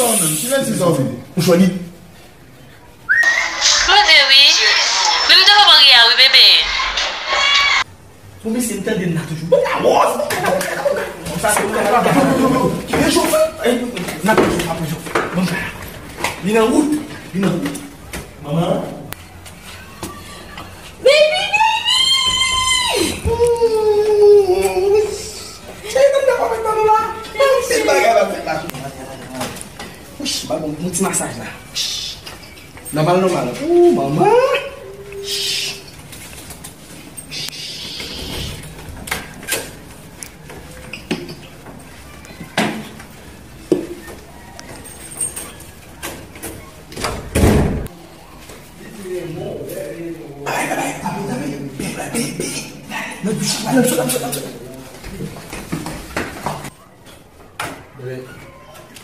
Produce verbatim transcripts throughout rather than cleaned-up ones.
Kilè se sa w vini? Ou chwazi? Mande wi. Men m te konprann ri a wi, bebe. Bon, mesye, m tande n la toujou. Bon, la wòz! Sa se yon bagay. Rejofre! N ap rejofre, n ap rejofre. Bon, li nan wout. Li nan wout. Manman. Baby, baby! Cheri, tande kòman tande la. Bon, se bagay la fèt la. Wouch, ba bon, bon ti masaj la. Wouch. Nòmal, nòmal. Ooh, manman.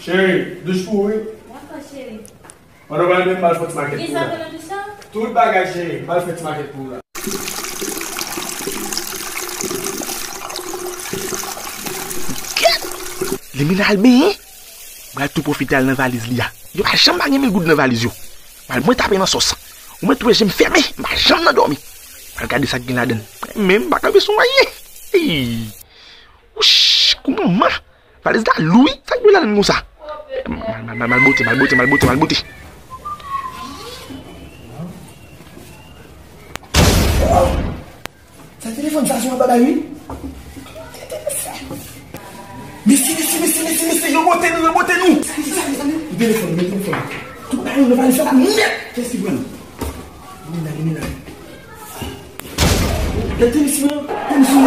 Cheri, douch pou ou wi. Dakò, cheri. Pandan w pral benyen, m al fè ti makèt pou ou la. Tout bagay, cheri, m al fè ti makèt pou ou la. Kèt! Limena al benyen. M pral tou pwofite al nan valiz li a. Yo pa janm pa gen mil goud nan valiz yo. M al mwen tape nan sòs. Ou mèt wè je m fèmen, m pa janm nan dòmi. M al gade sa k gen ladan l. Men m pa kanpe sou anyen. Ey! Wouch, kou manman. Valiz la lou wi, sa k dwe ladan l konsa? M al, m al, m al, m al bote, m al bote, m al bote, m al bote. Sa telefòn sa se yon bagay wi. Mesye, mesye, mesye, mesye, mesye, yo bote nou, yo bote nou. Sa ki sa, mezanmi? Telefòn, men telefòn. Tout bagay nou nan valiz la nèt. Kiyès ki pran l? Limena, Limena. Gad tenis mwen, tenis mwen.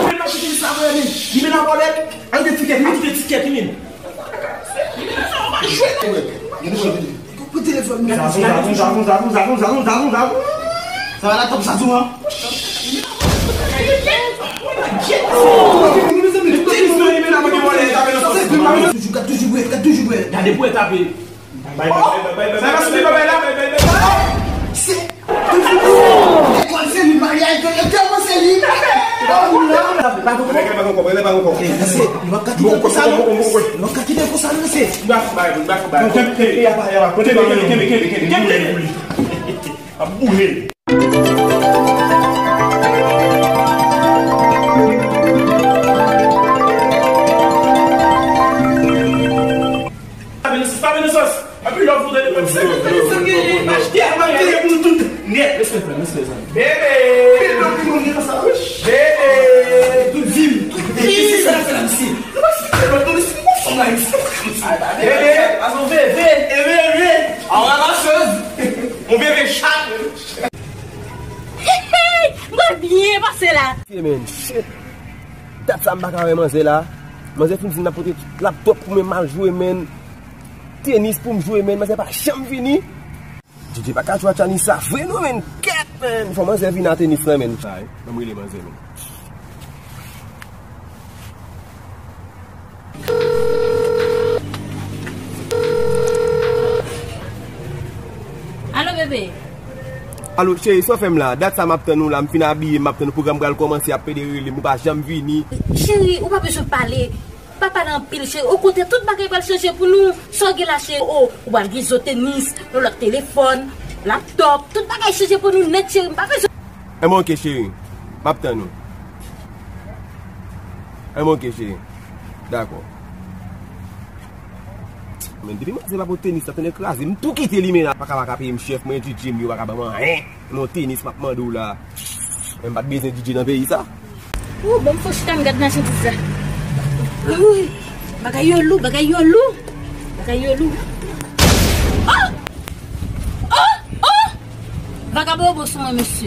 Limena, tenis la, mwen, men. Limena, vòlè. Al gen tikèt, men, kite tikèt, men. Limena, sa w pa jwe, non. Gade, gade, gade. Pou telefòn, men. Sa va, la top, sa tou, an. Toujou, gad toujou bwè, gad toujou bwè. Gade pou e tape. Bay, bay, bay, bay, bay, bay, bay, bay, bay, bay, bay, bay, bay, bay. Se toujou lekòl, se li, maryaj, yo tèlman se li. Rele pa ankò, rele pa ankò. Mesye, nou p ap ka kite l konsa, non. Nou p ap ka kite l konsa, non, mesye. M ap bay, m ap bay. Kenbe, kenbe, kenbe, kenbe, kenbe, kenbe, kenbe, kenbe, kenbe. Ap boule. Tape nan sòs, tape nan sòs. Anpil lòv pou tande mwen. Se pou tande sa gen, m achte a, m achte pou nou tout nèt. Respè, frè, respè, zanmi. Bebe! Anpil lòv pou nou gen sa, wi. Bebe! Tout vi m. Bebe! Kisa sa fè la, mesye? Nou pa site lòt, nou site konfòm la, mesye. Bebe! Pase yon veve. E veve! A, on ramaseuse. On veve chat. Hey, hey, mwen byen pase la. Hey, man, shit. Dat sa m pa ka wè manzè la. Manzè fin di n ap pote laptop pou mwen m al jwe, man. Tenis pou m jwe, man. Manzè pa janm vini. D J pa ka jwe ak Chanisa vre non, man. Kèt, man. Fò manzè vin a tenis lan, man. Ay, ban m rele manzè, man. Alo, bebe. Alo, cheri, sa w fè m la? Dat sa m ap tann ou la, m fin abiye, m ap tann ou, pwogram pral kòmanse, ap pede rele m, ou pa janm vini. Cheri, ou pa bezwen pale. Pa pale anpil, cheri. Okontrè, tout bagay pral chanje pou nou. Sa w gen la, cheri? O, ou pral gen zo tenis, yon lòt telefòn, laptop. Tout bagay chanje pou nou nèt, cheri. M pa bezwen. Enben, oke, cheri. M ap tann ou. Enben, oke, cheri. Dakò. Men depi manzè pa pote tenis la, tonnè kraze m, m tou kite li, men la. Pa ka, pa ka peye m chèf, mwen D J m, yo pa ka ban m anyen. Yon tenis m ap mande w la. Men m pa t bezwen D J nan peyi sa. Ou, bon, m fò chita m gad machandiz la. Wi, bagay yo lou, bagay yo lou. Bagay yo lou. Oh! Oh! Oh! Vagabon, bon sou mwen, mesye.